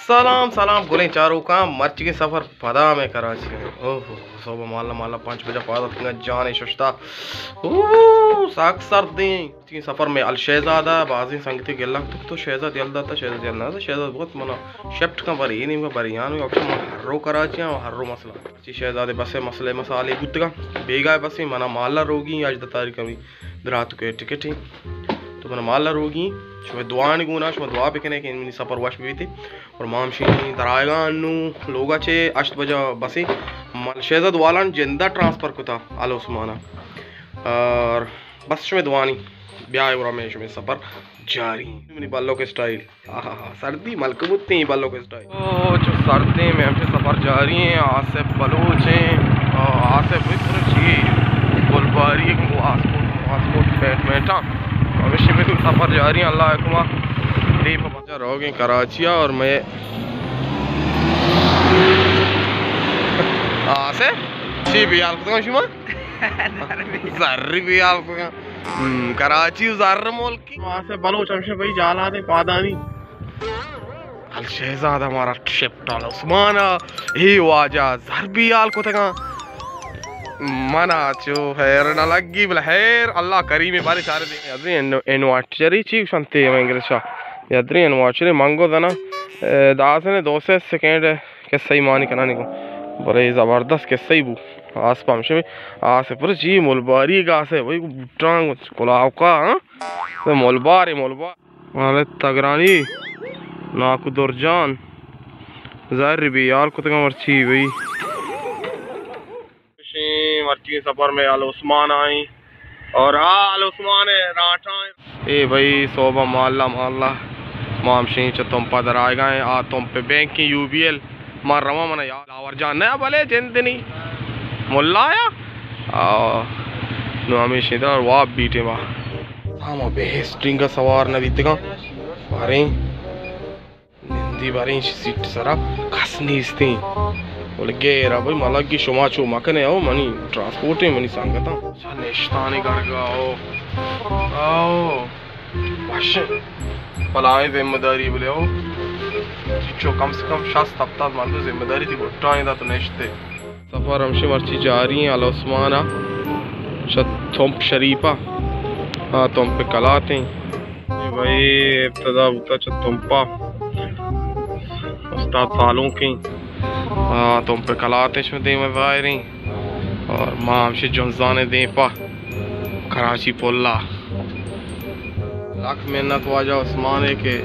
سلام، سلام، گلیں چاروکاں، مرچیگیں سفر پدا ہمے کراچی ءَ۔ اوہ، صبح مالا مالا پنچ بجہ پاد اتکگاں، جان ششتا۔ اوہ، سک سردیں۔ مرچیگیں سفر میں الشہزاد ءَ بازیں سنگتے گلہ کتگ تو شہزاد یل داتا، شہزاد یل نہ داتا، شہزاد بہت منا شفٹ کن بری، اے نیمگا بری، آنو اکثر من ہر رو کراچی آں، ہر رو مسئلہ۔ چی شہزادے بسے مسئلے مسالے بوتگاں، بیگاہ بسے منا مالا روگی ہژدہ تاریخ ہمیں دراتک ءِ ٹکٹ ایں۔ تو من مالا روگی، شما دعانی گونا، شما دعا بکنے کہ منی سفر وش بیتے۔ اور ما ہمشی درائگاں انو لوگا چے ہشت بجہ بسے مال شہزاد والان جندہ ٹرانسفر کتا آل عثمانہ۔ اور بس شما دعانی بیائے اور ہمیں شما سفر جاری۔ منی بلوک اسٹائل۔ آہا، سردی ملک بوتیں بلوک اسٹائل۔ او، چو سردیں میں ہمشہ سفر جاری ہیں۔ آصف بلوچ ہیں۔ آ، آصف بھائی پورا چی گلباری ہے، وہ آسپورٹ، آسپورٹ بیڈمنٹن۔ ہمشہ میں سفر جاری ہیں، اللہ حکمہ۔ دیم پہ بجا روگیں کراچی اور میں آصف، چی بیال کتگاں شما؟ زری بیال کتگاں۔ ہم، کراچی و زر ملکی۔ آصف بلوچ ہمشہ بھائی جالا دے پادانی۔ الشہزاد ہمارا شفٹ آل عثمان، اے واجہ زر بیال کتگاں۔ منا چو خیر نہ لگی، بلے خیر، اللہ کریم، بارے چارے دے۔ یدری انو-، انوارچری چی گوشنتے ہمیں انگلشا؟ یدری انوارچری منگو زنا، اے، داسنے دو سے سیکنڈ قصہ ہی مانی کنانی کو۔ بلے زبردست قصہ ہی بو۔ آس پا ہمشہ آس پر چی ملباری گاسے، وہی بوٹاں کلاوکا، ہاں؟ تو ملبار، ملبار۔ مالت تگرانی، ناکو درجان، زر بیال کتگاں مرچی بھئی۔ شیں مرچی سفر میں آل عثمان آئیں اور آل عثمان راٹائیں۔ اے بھئی صوبہ مالا مالا، ما ہمشیں چہ تمپا درائگا ہیں، آ تمپ بینک یو بی ایل۔ ما رواں، منا یا لاور جان نہ بلے جندنی ملا یا۔ آ، نو ہمیشی در واب بیٹے ما۔ ہما بہس ڈینگا سوار نہ بیتگاں۔ باریں نندی، باریں سیٹ سرا کس نیستیں۔ بلے گیر بھئی ملگی شما چو مکنے او منی ٹرانسپورٹ ہے منی سنگتاں۔ اچھا نشتانی گرگا او۔ او۔ وش بلائیں ذمہ داری بلے او۔ چو کم سے کم شست ہفتاد مردم ذمہ داری تی گٹائیں دا تو نشتے۔ سفر ہمشی مرچی جاری ہیں آل عثمان ءَ چہ تمپ شریف ءَ، آ تمپ کلات ہیں۔ اے بھائی ابتدا بوتا چہ تمپا استاد سالونکیں، آ تمپ کلات ہیں شو دیم ظاہریں۔ اور ما ہمشی جنزان دیم پا کراچی پلا۔ لکھ منت واجہ عثمان ہے کہ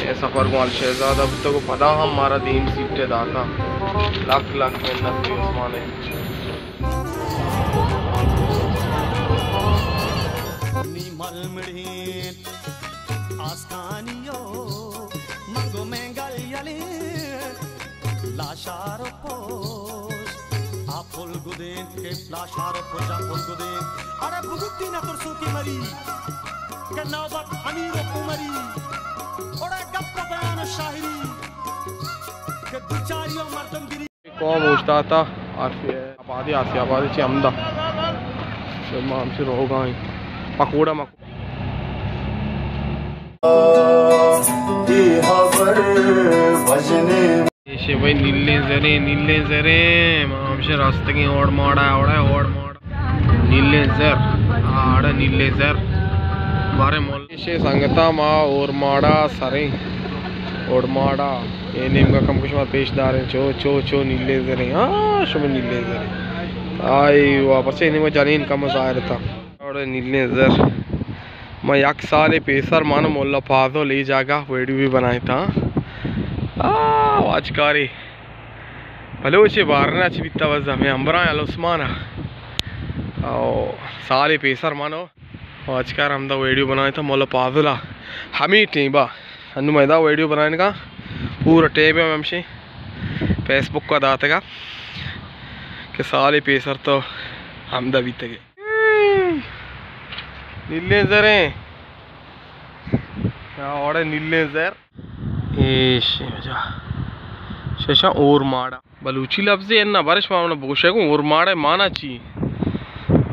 اے سفر گوں الشہزادہ بوتگ و پدا ہم مارا دیم سیٹ داتا۔ لکھ لکھ منت عثمان ہے۔ نی مل مڑھیں آسکانیو منگو مینگل یلیں لاشار و پوش آ پل گدیں کہ لاشار و پوش آ پل گدیں۔ ارے بزرگی نہ ترسو کی مری کہ نوبت امیر و عمری۔ اوڑے گپ بیان شاعری کہ دوچاری و مردم گری۔ قوم اوشتاتا آسی آبادی، آسی آبادی چی ہمدا۔ ما ہمشی روگا ہیں۔ پکوڑا مکوڑا۔ ایشی بھائی نیلیں زریں، نیلیں زریں۔ ما ہمشی راستگیں اوڑ ماڑا، اوڑا اوڑ ماڑا۔ نیلیں زر، آڑا نیلیں زر۔ بارے مول۔ ایشی سنگتا ما اور ماڑا سریں۔ اور ماڑا۔ اے نیمگا کم کش ما پیش داریں۔ چو، چو، چو نیلیں زریں۔ ہاں، شما نیلیں زریں۔ آئی واپس اے نیمگا جنین کم ظاہر تا۔ اور نیلیں زر۔ ما یک سال پیسر مانو مولا پازل اے جاگہ ویڈیو بھی بنائے تا۔ آ، واجکاری۔ بلوچے بارنا چی بیتا بس ہمیں ہمبراں آل عثمان۔ او سال پیسر مانو۔ آجکار ہمدا ویڈیو بنائیں تا مولا پازلا۔ ہمیں ٹیما انو میں دا ویڈیو بنائیں کا پورا ٹیم ہمشی فیس بک کا داتگا کہ سال پیسر تو ہمدا بیتگے۔ نیلیں زریں۔ اوڑے نیلیں زر۔ ایش وجہ۔ ششا اور ماڑا۔ بلوچی لفظے اناں، برش ما ونا بگوشے گوں اور ماڑے مانا چی؟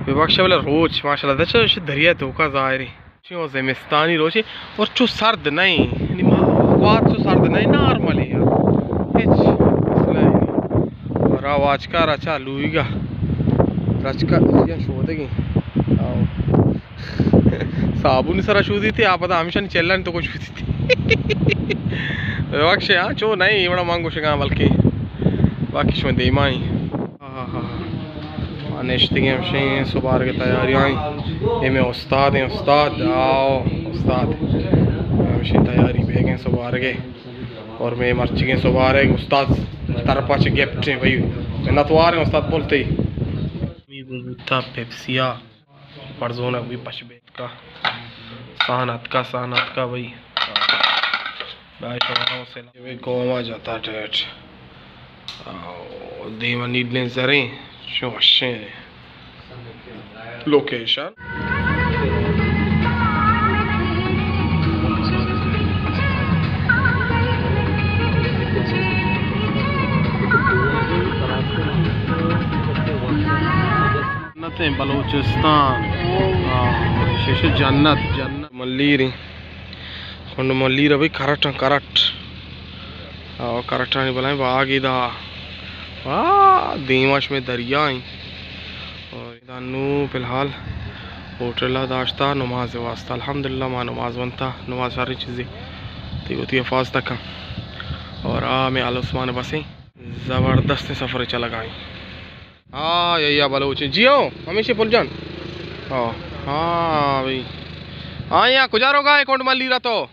ببخشے بلے روچ، ماشاءاللہ، دچا دریا توکا ظاہری۔ چی وہ زمستانی روچے اور چو سرد نہیں، یعنی ما بات چو سرد نہیں، نارمل ہے یار، ہچ مسئلہ ہی نہیں۔ اور آواز کا رچا لوئیگا، رچکا یا شودگی۔ آؤ۔ صابون سرا شودی تھی، آپ پدا ہمیشہ چلن تو کچھ شودی تھی۔ بخشے، ہاں، چو نہیں، ایوڑا مانگو شگاں، بلکہ باقی شما دیمائی۔ ہاں، ہاں، ہاں۔ ما نشتگیں ہمشیں سبارگ تیاری آئیں۔ اے میں استاد ہیں، استاد۔ آؤ، استاد۔ ہمشیں تیاری بیگیں سبارگے۔ اور میں مرچگیں سبارگ استاد طرفا چہ گفٹ ہیں بھائی۔ منتوار ہیں استاد بولتے ہی۔ می بوتا پیپسیا۔ پرزونگ بی پش بیت کا۔ سان اتکا، سان اتکا بھائی۔ بھائی شما حوصلہ۔ یہ بھی گوما جاتا ٹیٹ۔ آؤ، دیما نیلیں زریں، شو وشیں لوکیشن۔ جنت ہیں بلوچستان۔ آہ، شیشہ جنت، جنت۔ ملیر ہیں۔ کنڈ ملیر ابھی کرٹ، کرٹ۔ آہ، کرٹانی بلائیں باغی دا۔ آہ، دیماش میں دریا ہیں۔ اور ادا نوں فی الحال ہوٹل ءَ داشتا نماز واسطہ۔ الحمدللہ ما نماز ونتا، نماز شریں چیزے۔ تئی وتی حفاظت کن۔ اور آ میں آل عثمان بسیں۔ زبردست سفر چلگائیں۔ ہاں، یا، یا بلوچیں۔ جی ہو، ہمیشہ پل جان۔ ہاں، ہاں بھائی۔ ہاں، یا کجا روگا ہے کنڈ ملیر ءَ تو؟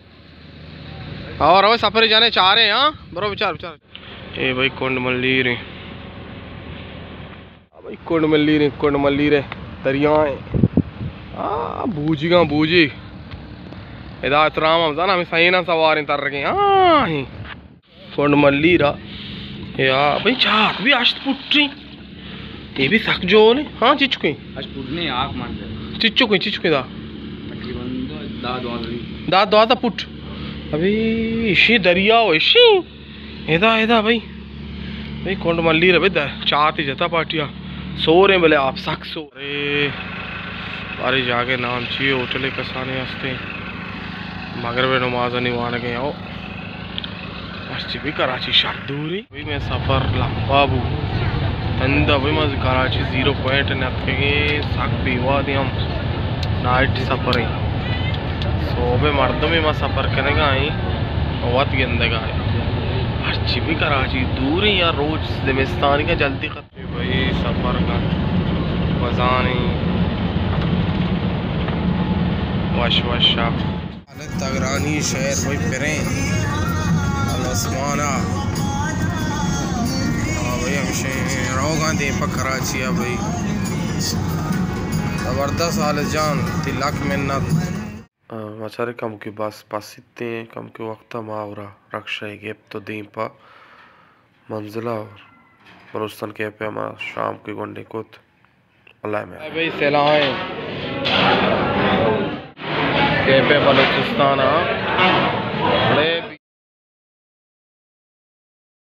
اور وہ سفر جانے چاہ رہے ہیں، ہاں؟ برو بچار، بچار۔ اے بھائی کنڈ ملیر ہیں۔ آ بھائی کنڈ ملیر ہیں، کنڈ ملیر ہے۔ دریا ہیں۔ آ، بوجیگاں بوجی۔ ادا احترام ہم زانا ہمیں سہینا سواریں تر رکھیں۔ ہاں، ہیں۔ کنڈ ملیر ءَ۔ یا بھئی چات بھی ہشت پٹیں۔ اے بھی سک جوڑیں۔ ہاں، چچکیں۔ ہشت پٹیں، آک مان دے۔ چچکیں، چچکیں دا۔ تقریباً دہ، دوازدہ۔ دہ، دوازدہ پٹ۔ ابھی اشی دریا و اشی۔ ادا، ادا بھئی۔ بھئی کنڈ ملیر ءَ بھئی دا چات جتا پارٹیا۔ سوریں بلے آپ سک سور۔ ارے، بارے جاگے نام چی ہے؟ ہوٹل کسانے ہستے۔ مغرب نماز نہیں وانگے ہو۔ مرچی بھی کراچی شر دوری۔ بھی میں سفر لمبا بو۔ تندا بھی مز کراچی زیرو پوائنٹ نتکگے، سک بیوادی ہم نائٹ سفر ہے۔ صوبے مردمی ما سفر کنگا ہیں، وت گندگا ہے۔ مرچی بھی کراچی دوری یا روچ زمستانی کا جلدی ختم۔ بھئی سفر کا بزانی وش وش آپ۔ تگرانی شہر بھئی پریں الاسمانا۔ ہاں بھئی ہمشیں روگاں دیم پہ کراچی ءَ بھئی۔ زبردست حال جان، تی لک منت۔ آ، مچارے کمکے بس پسیتیں، کمکے وقت ما اورا رکشہ گپت و دیم پہ منزل ءَ اور بلوچستان کیفے ءَ ما شام کے گونڈیں کت۔ اللہ مہر۔ بھائی سیلائیں کیفے بلوچستان ءَ۔ بڑے